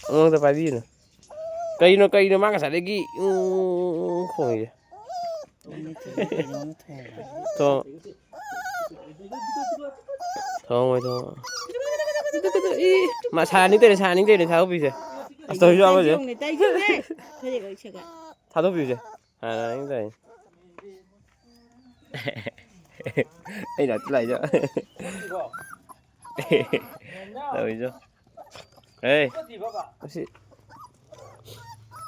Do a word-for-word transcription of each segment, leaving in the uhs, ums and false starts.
ꯑꯉꯥꯡꯗ ꯄꯥꯏꯕꯤꯒꯅꯨ꯫ ꯀꯩꯅꯣ, ꯀꯩꯅꯣ ꯃꯥ ꯉꯁꯥꯏꯗꯒꯤ ꯎꯝ ꯈꯣꯡꯉꯤꯁꯦ? ꯊꯣꯡꯉꯦ, ꯊꯣꯡꯉꯦ, ꯀꯩꯅꯣꯝ ꯊꯣꯡꯉꯦ꯫ ꯊꯣꯡ-, ꯊꯣꯡꯉꯣꯏ, ꯊꯣꯡꯉꯣꯏ꯫ ꯏ, ꯃꯥ ꯁꯥꯟꯅꯅꯤꯡ ꯇꯧꯔꯤꯅꯦ, ꯁꯥꯟꯅꯅꯤꯡ ꯇꯧꯔꯤꯅꯦ, ꯊꯥꯗꯣꯛꯄꯤꯁꯦ꯫ ꯑꯁ, ꯇꯧꯔꯤꯁꯦ ꯌꯥꯎꯕꯁꯦ꯫ ꯇꯥꯏꯁꯦ ꯌꯦꯡꯉꯨꯅꯦ, ꯇꯥꯏꯁꯦ ꯌꯦꯡꯉꯨꯅꯦ꯫ ꯐꯅꯦꯛ ꯂꯣꯏ ꯁꯦꯒꯥꯏ꯫ ꯊꯥꯗꯣꯛꯄꯤꯁꯦ꯫ ꯁꯥꯟꯅꯅꯤꯡ ꯇꯧꯔꯤꯅꯦ꯫ ꯑꯩꯅ ꯂꯥꯛꯏꯗꯣ꯫ ꯇꯧꯔꯤꯗꯣ꯫ ꯑꯦ꯫ ꯑꯁꯤ꯫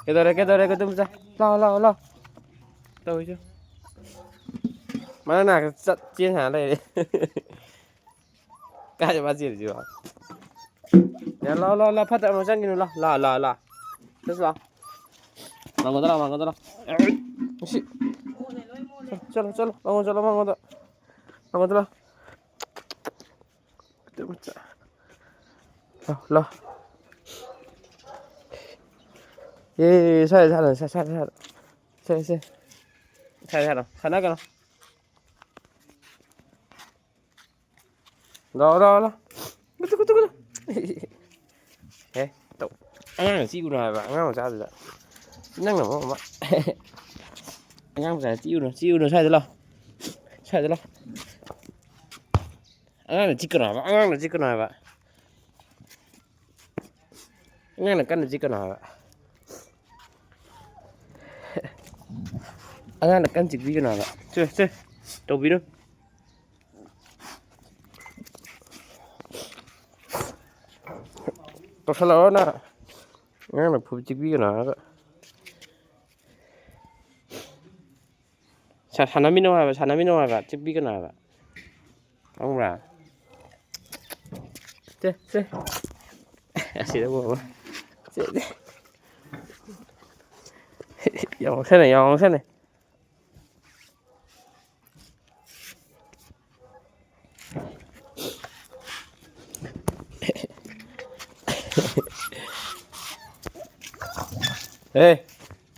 ꯀꯩꯗꯧꯔꯦ, ꯀꯩꯗꯧꯔꯦ, ꯀꯩꯗꯧꯔꯦ? ꯂꯥꯎ, ꯂꯥꯎ, ꯂꯥꯎ꯫ ꯇꯧꯔꯤꯁꯦ꯫ ꯃꯥꯅ ꯅꯥꯛꯇ ꯆꯠ-, ꯆꯦꯟ ꯁꯥꯟꯅ ꯂꯩꯔꯦ꯫ ꯀꯥꯏꯗ ꯃꯥ ꯆꯦꯜꯂꯤꯁꯤꯕꯣ? ꯌꯥ, ꯂꯥꯎ, ꯂꯥꯎ, ꯂꯥꯎ, ꯐꯠꯇꯕ ꯑꯃ ꯆꯪꯈꯤꯅꯨ, ꯂꯥꯎ, ꯂꯥꯎ, ꯂꯥꯎ, ꯂꯥꯎ꯫ ꯆꯠꯁꯤ ꯂꯥꯎ꯫ ꯃꯥꯡꯒꯣꯟꯗ ꯂꯥꯎ, ꯃꯥꯡꯒꯣꯟꯗ ꯂꯥꯎ꯫ ꯁꯤ꯫ ꯆꯠꯂꯣ, ꯆꯠꯂꯣ, ꯃꯥꯡꯒꯣꯟ ꯆꯠꯂꯣ, ꯃꯥꯡꯒꯣꯟꯗ꯫ ꯃꯥꯡꯒꯣꯟꯗ ꯂꯥꯎ꯫ ꯂꯥꯎ, ꯂꯥꯎ꯫ ꯑꯦ, ꯁ꯭ꯋꯥꯏꯗ ꯁꯥꯟꯅ, ꯁ꯭ꯋꯥꯏ-, ꯁ꯭ꯋꯥꯏꯗ ꯁꯥꯟꯅ꯫ ꯁꯦ, ꯁꯦ꯫ ꯁ꯭ꯋꯥꯏꯗ ꯁꯥꯟꯅ꯫ ꯁꯥꯟꯅꯒꯅꯨ꯫ ꯂꯥꯎ, ꯂꯥꯎ, ꯂꯥꯎ꯫ ꯀꯨꯇꯨ, ꯀꯨꯇꯨ, ꯀꯨꯇꯨ꯫ ꯍꯦ, ꯇꯧ꯫ ꯑꯉꯥꯡꯅ ꯆꯤꯛꯎꯅꯣ ꯍꯥꯏꯕ, ꯑꯉꯥꯡ ꯃꯆꯥꯗꯨꯗ꯫ ꯅꯪꯅ ꯃꯔꯣꯟ ꯑꯃ꯫ ꯑꯉꯥꯡ ꯃꯆꯥꯗ ꯆꯤꯛꯎꯅꯨ, ꯆꯤꯛꯎꯅꯨ, ꯁ꯭ꯋꯥꯏꯗ ꯂꯥꯎ꯫ ꯁ꯭ꯋꯥꯏꯗ ꯂꯥꯎ꯫ ꯑꯉꯥꯡꯅ ꯆꯤꯛꯀꯅꯣ ꯍꯥꯏꯕ, ꯑꯉꯥꯡꯅ ꯆꯤꯛꯀꯅꯣ ꯍꯥꯏꯕ꯫ ꯑꯉꯥꯡꯅ ꯀꯟꯅ ꯆꯤꯛꯀꯅꯣ ꯍꯥꯏꯕ꯫ ꯑꯉꯥꯡꯅ ꯀꯟꯅ ꯆꯤꯛꯄꯤꯒꯅꯣ ꯍꯥꯏꯕ꯫ ꯁꯦ, ꯁꯦ, ꯇꯧꯕꯤꯅꯨ꯫ ꯇꯧꯁꯜꯂꯛꯑꯣ ꯅꯪ꯫ ꯑꯉꯥꯡꯅ ꯐꯨ ꯆꯤꯛꯄꯤꯒꯅꯣ ꯍꯥꯏꯔꯒ꯫ ꯁꯥ-, ꯁꯥꯟꯅꯃꯤꯟꯅꯧ ꯍꯥꯏꯕ, ꯁꯥꯟꯅꯃꯤꯟꯅꯧ ꯍꯥꯏꯕ, ꯆꯤꯛꯄꯤꯒꯅꯣ ꯍꯥꯏꯕ꯫ ꯈꯪꯕ꯭ꯔꯥ? ꯁꯦ, ꯁꯦ꯫ ꯑꯁꯤꯗ ꯎꯔꯕ? ꯁꯦ, ꯁꯦ꯫ ꯌꯥꯝ ꯉꯥꯎꯁꯟꯅꯩ, ꯌꯥꯝ ꯉꯥꯎꯁꯟꯅꯩ꯫ ꯑꯦ,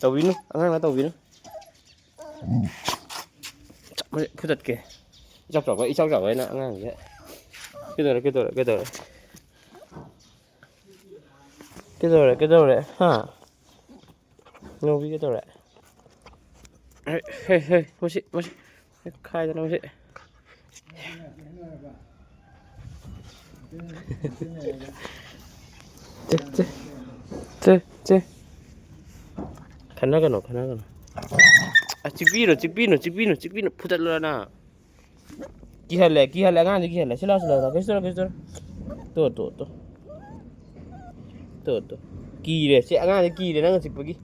ꯇꯧꯕꯤꯅꯨ, ꯑꯉꯥꯡꯅ ꯇꯧꯕꯤꯅꯨ꯫ ꯐꯨꯗꯠꯀꯦ꯫ ꯏꯆꯥꯎ ꯆꯥꯎꯕ, ꯏꯆꯥꯎ ꯆꯥꯎꯕ ꯍꯥꯏꯅ ꯑꯉꯥꯡꯁꯦ꯫ ꯀꯩꯗꯧꯔꯦ, ꯀꯩꯗꯧꯔꯦ, ꯀꯩꯗꯧꯔꯦ? ꯀꯩꯗꯧꯔꯦ? ꯀꯩꯗꯧꯔꯦ? ꯍꯥ? ꯉꯧꯕꯤ ꯀꯩꯗꯧꯔꯦ? ꯍꯩ, ꯍꯩ, ꯍꯩ, ꯃꯁꯤ, ꯃꯁꯤ꯫ ꯈꯥꯏꯗꯅ ꯃꯁꯤ꯫ ꯆꯦ, ꯆꯦ꯫ ꯆꯦ, ꯆꯦ꯫ ꯈꯠꯅꯒꯅꯣ, ꯈꯠꯅꯒꯅꯣ꯫ ꯑ, ꯆꯤꯛꯄꯤꯅꯨ, ꯆꯤꯛꯄꯤꯅꯨ, ꯆꯤꯛꯄꯤꯅꯨ, ꯆꯤꯛꯄꯤꯅꯨ꯫ ꯐꯨꯗꯠꯂꯨꯔꯥ ꯅꯪ? ꯀꯤꯍꯜꯂꯦ, ꯀꯤꯍꯜꯂꯦ, ꯑꯉꯥꯡꯁꯦ ꯀꯤꯍꯜꯂꯦ꯫ ꯁꯤ ꯂꯥꯎ, ꯁꯤ ꯂꯥꯎ, ꯁꯤ ꯂꯥꯎ꯫ ꯀꯩꯁꯨ ꯇꯧꯔꯣꯏ, ꯀꯩꯁꯨ ꯇꯧꯔꯣꯏ꯫ ꯇꯣ, ꯇꯣ, ꯇꯣ꯫ ꯇꯣ, ꯇꯣ꯫ ꯀꯤꯔꯦ꯫ ꯁꯤ ꯑꯉꯥꯡꯁꯦ ꯀꯤꯔꯦ ꯅꯪꯅ ꯆꯤꯛꯄꯒꯤ꯫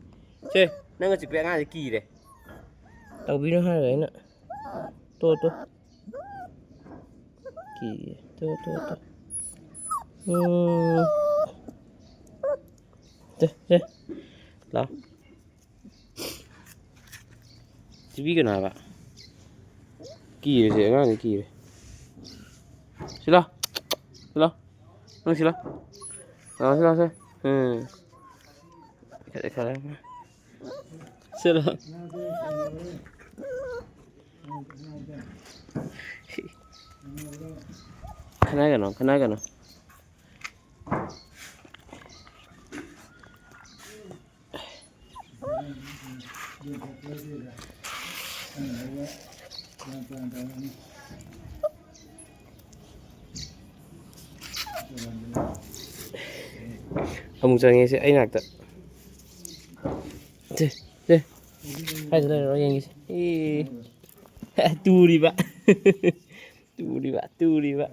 ꯁꯦ, ꯅꯪꯅ ꯆꯤꯛꯄꯒꯤ ꯑꯉꯥꯡꯁꯦ ꯀꯤꯔꯦ꯫ ꯇꯧꯕꯤꯅꯨ ꯍꯥꯏꯔꯒ ꯑꯩꯅ꯫ ꯇꯣ, ꯇꯣ꯫ ꯀꯤꯔꯦ꯫ ꯇꯣ, ꯇꯣ, ꯇꯣ꯫ ꯎꯝ꯫ ꯁꯦ, ꯁꯦ꯫ ꯂꯥꯎ꯫ ꯆꯤꯛꯄꯤꯒꯅꯨ ꯍꯥꯏꯕ꯫ ꯀꯤꯔꯦ ꯁꯤ ꯑꯉꯥꯡꯁꯦ ꯀꯤꯔꯦ꯫ ꯁꯤ ꯂꯥꯎ꯫ ꯁꯤ ꯂꯥꯎ꯫ ꯅꯪ ꯁꯤ ꯂꯥꯎ꯫ ꯂꯥꯎ, ꯁꯤ ꯂꯥꯎ, ꯁꯤ꯫ ꯎꯝ꯫ ꯈꯔ, ꯈꯔ꯫ ꯁꯤ ꯂꯥꯎ꯫ ꯈꯠꯅꯒꯅꯨ, ꯈꯠꯅꯒꯅꯨ꯫ ꯑꯃꯨꯛ ꯆꯪꯉꯦ ꯁꯤ ꯑꯩ ꯅꯥꯛꯇ꯫ ꯁꯦ, ꯁꯦ꯫ ꯀꯥꯏꯗ ꯂꯩꯔꯤꯅꯣ ꯌꯦꯡꯒꯦꯁꯦ꯫ ꯑꯦ꯫ ꯇꯨꯔꯤꯕ꯫ ꯇꯨꯔꯤꯕ, ꯇꯨꯔꯤꯕ꯫